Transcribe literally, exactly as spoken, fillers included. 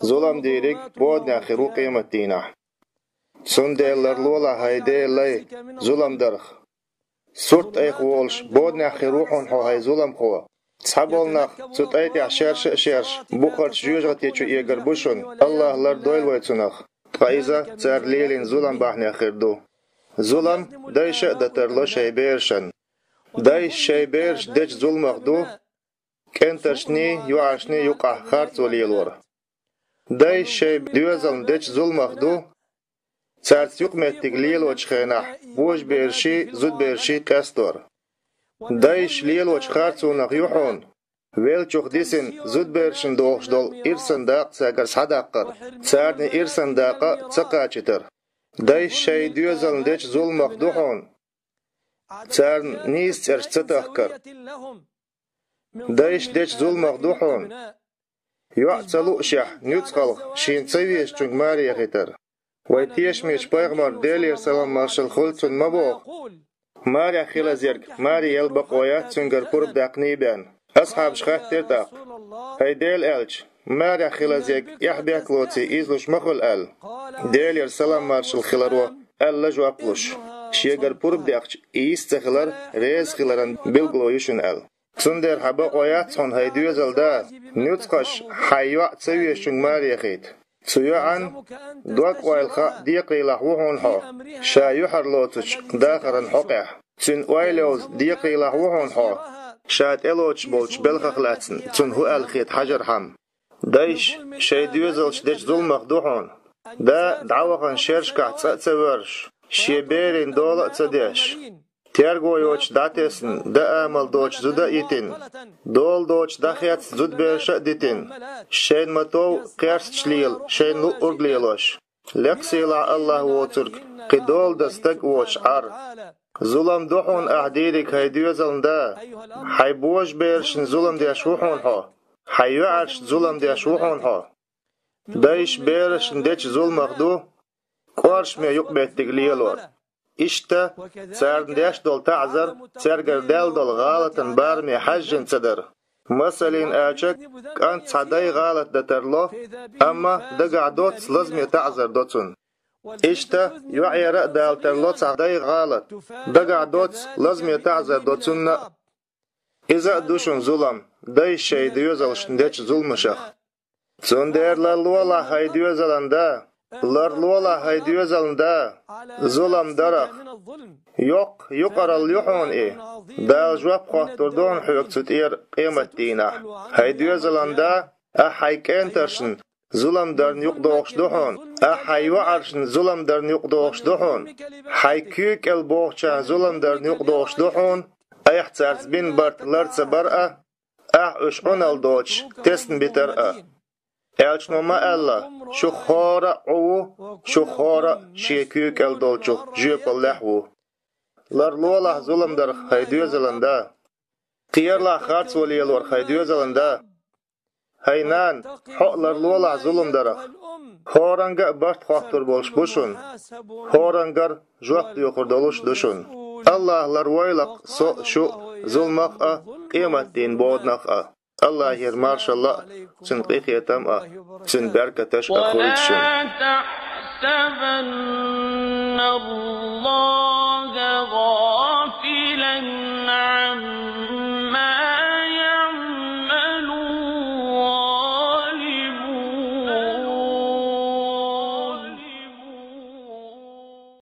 зулам дийриг боданехь хир ву къематдийнахь. Цундела ларлолахь, хӀай Делан лай, зулам дарх. Сурт айхволуш боданехь хир ву хьуна хьо, хӀай зуламхо. Цхьаболу нах цу тӀай тӀехь шерша а шерш, бухарчу жоьжахати чу эгар бу шуна, АллахӀа лардойла вай цунах. Ткъа иза цара лелийна зулам бахьанехь хир ду. Зулам дайша а дан тарло шайн берашна. Дайша шайн бераш дечу зуламах ду кӀенташний, йоӀаршний юкъахь харцо лелор. Дайша шайн доьзална дечу зуламах ду цаьрца юкъаметтиг лелочу хенахь божабераший, зудбераший къестор. Дайша лелочу харцонах ю хьуна веллачух дисина зудберашна дохуш долу ирсан дакъа цаьргара схьадаккхар, царний ирсан дакъа ца кхачийтар. Дайша шайн доьзална дечу зуламах ду хьуна царна нийса цӀераш ца тахкар. Дайша дечу зуламах ду хьуна йоӀ ца луушехь, нуьцкъалх шена ца везачуьнга маре яхийтар. Вайн тешамечу пайхамара, Делера салам-маршалла хуьлда цунна, ма боху: «Марехь хила езарг маре яла бакъо яц цуьнгара пурба даьккхина бен». Асхьабаша хаьттира тӀаккха: «ХӀай Делан элча, марехь хила езарг эхь-бехк лоций ийзалуш ма хуьлу», – аьлла. Делера салам-маршалла хиларо аьлла жоп луш: «Шегара пурба даьккхича, и йист ца хилар реза хиларан билгало ю шуна», – аьлла. Цундела хьан бакъо яц хьуна, хӀай доьзалан да, нуьцкъаш хьайн йоӀ ца везачуьнга маре яхийта. Цу йоӀан дог-ойла хаа декхарийлахь ву хьуна хьо ша юьхьарлоцучу дахаран хьокъехь. Цуьнан ойла йовза декхарийлахь ву хьуна хьо ша тӀелоцуш болчу белхах лаьцна цунна хӀун аьлла хета хьажархьама. Дайша шайн доьзалш дечу зуламах ду хьуна да дӀавахана шерашкахь цкъа а ца воьрзуш, шен берийн дола а ца деш, терго йоцуш дӀатесна, дан амал доцуш зуда а йитина, дола доцуш дӀахецна зудбераш а дитина, шайна ма-тов кхерсташ лела, шайна луъург лелош, лекха сийлахь АллахӀ воцург кхин дола дан стаг а воцуш Ӏар. Зулам ду хьуна ахь дийриг, хӀай доьзалан да, хьайн божаберашна зулам деш ву хьуна хьо, хьайн йоӀаршна зулам деш ву хьуна хьо. Дайша берашна дечу зуламах ду кӀоршаме юкъаметтиг лелор. Иштта царна деш долу таӀзар цаьргара даьлла долу гӀалатан бараме хьаьжжина ца дара. Масална аьлча, кӀант цхьа дай гӀалат дан тарло, амма дагахь доццу лазаме таӀзар до цунна. Иштта йоӀера а дала тарло цхьа дай гӀалат, дагахь доццу лазаме таӀзар до цунна а. Иза а ду шуна зулам, дайша шайн доьзалшна дечу зуламашах. Цундела ларлолахь, хӀай доьзалан да, ларлолахь, хӀай доьзалан да, зулам дарах. Йоккха юкъаралла ю хьуна и. Дала жоп хоттур ду хьуна хьоьга цу тӀера къематдийнахь. ХӀай доьзалан да, ахь хьайн кӀенташна зулам дарна юкъадохуш ду хьуна, ахь хьайн йоӀаршна зулам дарна юкъадохуш ду хьуна, хьайн куьйга кӀел бохучарна зулам дарна юкъадохуш ду хьуна, айхьа цаьрца бина барт лар ца бар а, ахь уьш Ӏуналла доцуш тесна битар а. Элчано ма аьлла: «Шух хӀора а Ӏу ву, шух хӀора а шен куьйга кӀел долчух жоьпаллехь ву». Ларлолахь зулам дарх, хӀай доьзалан да. Кхералахь харцо лелор, хӀай доьзалан да. ХӀай нана, хьо а ларлолахь зулам дарах. ХӀоранга а барт хоттур болуш бу шуна. ХӀорангара жоп доьхур долуш ду шуна. АллахӀа ларвойла-кх со а, шу а зуламах а, къематдийнан боданах а. АллахӀера маршалла а, Цуьнан къинхетам а, Цуьнан беркаташ а хуьлда шуна.